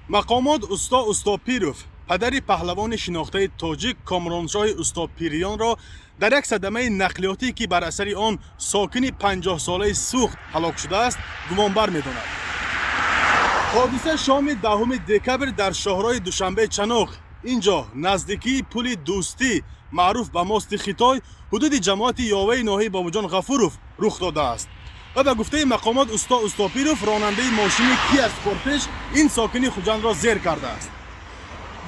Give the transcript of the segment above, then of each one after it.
Мақомот Усто Устопиров, падари паҳлавони шинохтаи тоҷик Комроншоҳи Устопириёнро дар як садамаи нақлиётӣ, ки бар асари он сокини 50-солаи Суғд ҳалок шудааст, гумонбар медонад. Ҳодиса шоми 10 декабр дар шоҳроҳи Душанбе Чаноқ, ин ҷо наздикии пули Дӯстӣ, маъруф ба мости Хитой, ҳудуди ҷамоати Ёваи ноҳияи Бобоҷон Ғафуров рух додааст. Ва ба гуфтаи мақомот, Усто Устопиров, ронандаи мошини Кия Спортеж, ин сокини Хуҷандро зер кардааст.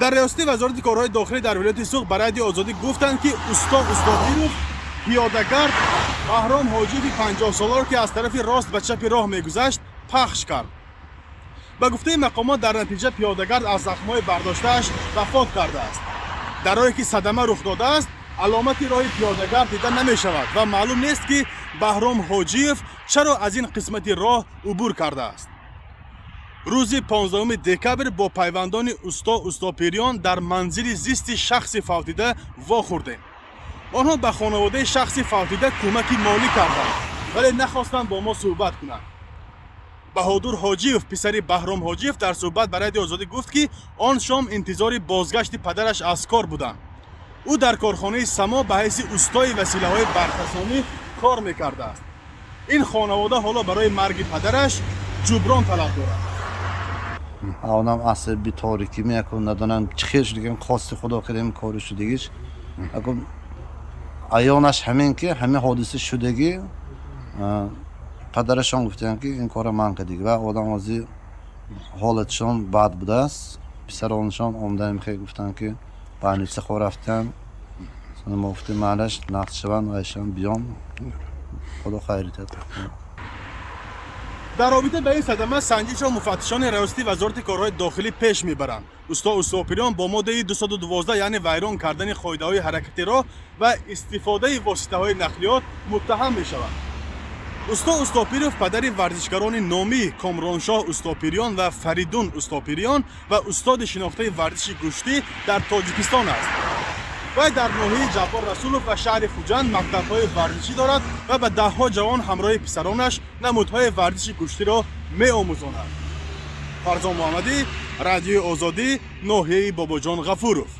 Дар риёсати Вазорати корҳои дохилӣ дар вилояти Суғд ба Радиои Озодӣ гуфтанд, ки Усто Устопиров пиёдагард Баҳром Ҳоҷиеви 50-соларо, ки аз тарафи рост ба чапи роҳ мегузашт, пахш кард. Ба гуфтаи мақомот, дар натиҷа пиёдагард аз захмҳои бардоштааш вафот кардааст. Дар роҳе, ки садама рух додааст, аломати роҳи пиёдагард дида намешавад ва маълум нест, ки Баҳром Ҳоҷиев чаро аз ин қисмати роҳ убур кардааст. Рӯзи 15 декабр бо пайвандони Усто Устопириён дар манзили зисти шахси фавтида вохӯрдем. Онҳо ба хонаводаи шахси фавтида кӯмаки молӣ карданд, вале нахостанд бо мо суҳбат кунанд. Баҳодур Ҳоҷиев, писари Баҳром Ҳоҷиев, дар суҳбат ба Радиои Озодӣ гуфт, ки он шом интизори бозгашти падараш аз кор буданд. Ӯ дар корхонаи Само ба ҳайси устои василаҳои барқрасонӣ кор мекардааст. Ин хонавода ҳоло барои марги падараш ҷуброн талаб дорад. Одам асаби торикӣ мекун, надонам чӣ хел шудагим, хости Худо кардем, кори шудагиш. Акун аёнаш ҳамин, ки ҳамин ҳодиса шудагӣ, падарашон гуфтанд, ки ин кора ман кардиг ва одам ҳозир ҳолатшон бад будааст. Писаронашон омадан, мехе гуфтанд, ки больница хо рафтан. Мо гуфтем, маълаш, нақд шаванд, вайшан биён, Худо хайр диҳад. Дар робита ба ин садама санҷишро муфаттишони Раёсати Вазорати корҳои дохилӣ пеш мебаранд. Усто Устопириён бо моддаи 212, яъне вайрон кардани қоидаҳои ҳаракати роҳ ва истифодаи воситаҳои нақлиёт, муттаҳам мешавад. Усто Устопиров падари варзишгарони номӣ Комроншоҳ Устопириён ва Фаридун Устопириён ва устоди шинохтаи варзиши гӯштӣ дар Тоҷикистон аст. Вай дар ноҳияи Ҷаббор Расулов ва шаҳри Хуҷанд мактабҳои варзишӣ дорад ва ба даҳҳо ҷавон ҳамроҳи писаронаш намудҳои варзиши гӯштиро меомӯзонад. Фарзон Муҳаммадӣ, Радиои Озодӣ, ноҳияи Бобоҷон Ғафуров.